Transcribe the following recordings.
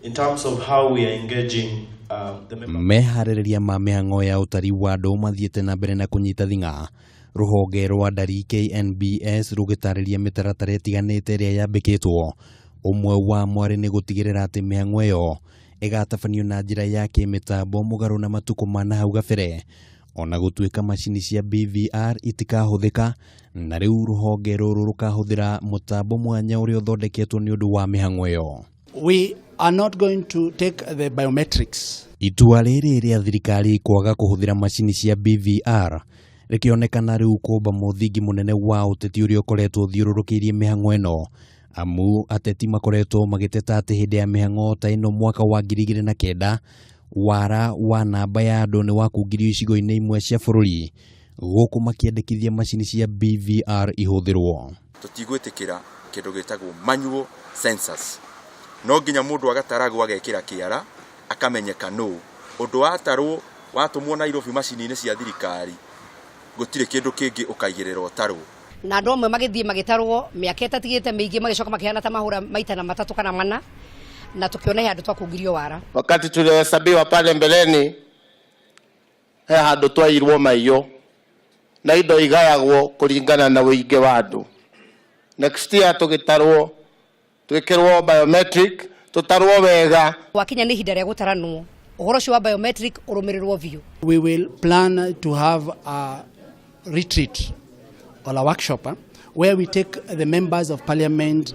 In terms of how we are engaging the member Meharĩrĩria ma mĩhang'o ya ũtari wa andũ mathiĩte na mbere na kũnyita thing'a, rũhonge rwa ndari KNBS rũgĩtarĩria mĩtaratara ĩtiganĩte ĩrĩa yambĩkĩtwo. Ũmwe wa mwarĩ nĩ gũtigĩrĩra atĩ mĩhang'o ĩyo ĩgatabanio na njĩra ya kĩmĩtambo mũgarũ na matukũ ma nahau gabere. Ona gũtuĩka macini cia BVR itikahũthĩka, na rĩu rũhonge rũrũ rũkahũthĩra mũtambo mwanya ũrĩa ũthondeketwo nĩ ũndũ wa mĩhang'o ĩyo. We are not going to take the biometrics. Itua rĩrĩ rĩa thirikari kwaga kũhũthĩra macini cia BVR rĩkĩonekana rĩu kũmba mũthingi mũnene wa ũteti ũrĩa ũkoretwo ũthiũrũrũkĩirie mĩhang'o ĩno, amu ateti makoretwo magĩteta atĩ hĩndĩ ya mĩhang'o ta ĩno mwaka wa 2009 wara wa namba ya andũ nĩ wakungirio icigo-inĩ imwe cia bũrũri, gũkũ makĩendekithia macini cia BVR ihũthĩrwo. Tũtigwĩtĩkĩra kĩndũ gĩtagwo manual census. No nginya mũndũ agataragwo, agekĩra kĩara, akamenyeka nũ ũndũ watarwo, watũmwo Nairobi macini-inĩ cia thirikari. Gũtirĩ kĩndũ kĩngĩ ũkaigĩrĩra ũtarwo. Na andũ amwe magĩthiĩ magĩtarwo mĩaka ĩtatigĩte mĩingĩ, magĩcoka makĩhana ta mahũra maita na matatũ kana mana, na tũkĩona he handũ twakungirio wara. Wakati tulihesabiwa pale mbeleni, he handũ twairwo maiyo na indo igayagwo kũringana na ũingĩ wa andũ. Next year tũgĩtarwo, twĩkĩrwo biometric, tũtarwo wega. Wakinya nĩ ihinda rĩa gũtaranwo, ũhoro ũcio wa biometric ũrũmĩrĩrwo biũ. We will plan to have a retreat or a workshop where we take the members of parliament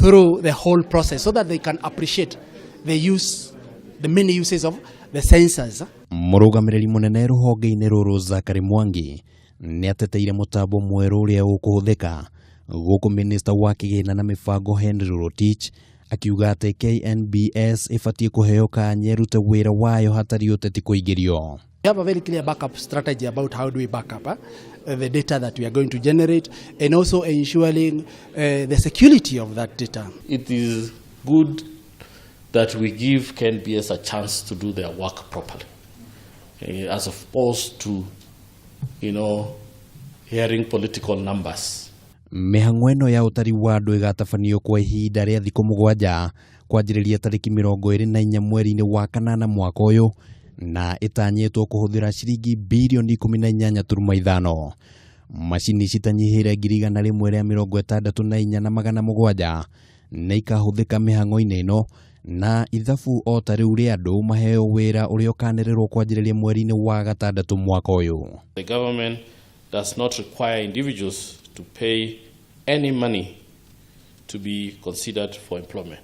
through the whole process so that they can appreciate the use, the many uses of the census. Mũrũgamĩrĩri mũnene rũhonge-inĩ rũrũ Zachary Mwangi nĩ ateteire mũtambo mwerũ ũrĩa ũkũhũthĩka, gũkũ minista wa kĩgĩna na mĩbango Henry Rotich akiuga atĩ KNBS ĩbatiĩ kũheo kanya ĩrute wĩra wayo hatarĩ ũteti kũingĩrio. We have a very clear backup strategy about how do we back up the data that we are going to generate and also ensuring the security of that data. It is good that we give KNBS a chance to do their work properly, as opposed to hearing political numbers. Mĩhang'o ĩno ya ũtari wa andũ ĩgatabanio kwa ihinda rĩa thikũ 7 kwanjĩrĩria tarĩki 24 mweri-inĩ wa kanana mwaka ũyũ, na ĩtanyĩtwo kũhũthĩra ciringi birioni 18.5. Macini citanyihĩire 164,700 nĩ ikahũthĩka mĩhang'o-inĩ ĩno, na ithabu o ta rĩu rĩa andũ maheo wĩra ũrĩa ũkanĩrĩrwo kwanjĩrĩria mweri-inĩ wa gatandatũ mwaka ũyũ. The government does not require individuals to pay any money to be considered for employment.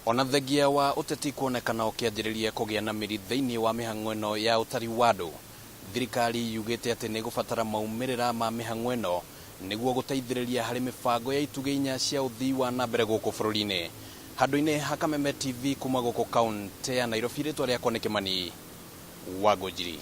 Ona thengia wa ũteti kuonekana ũkĩanjĩrĩria kũgĩa na mĩri thĩinĩ wa mĩhang'o ĩno ya ũtari wa andũ, thirikari yugĩte atĩ nĩ ĩgũbatara maumĩrĩra ma mĩhang'o ĩno nĩguo gũteithĩrĩria harĩ mĩbango ya itugĩ inya cia ũthii wa na mbere gũkũ bũrũri-inĩ. Handũ-inĩ ha Kameme TV kuma gũkũ kaunti ya Nairobi, rĩtwa rĩakwa nĩ Kĩmani wa Ngũnjiri.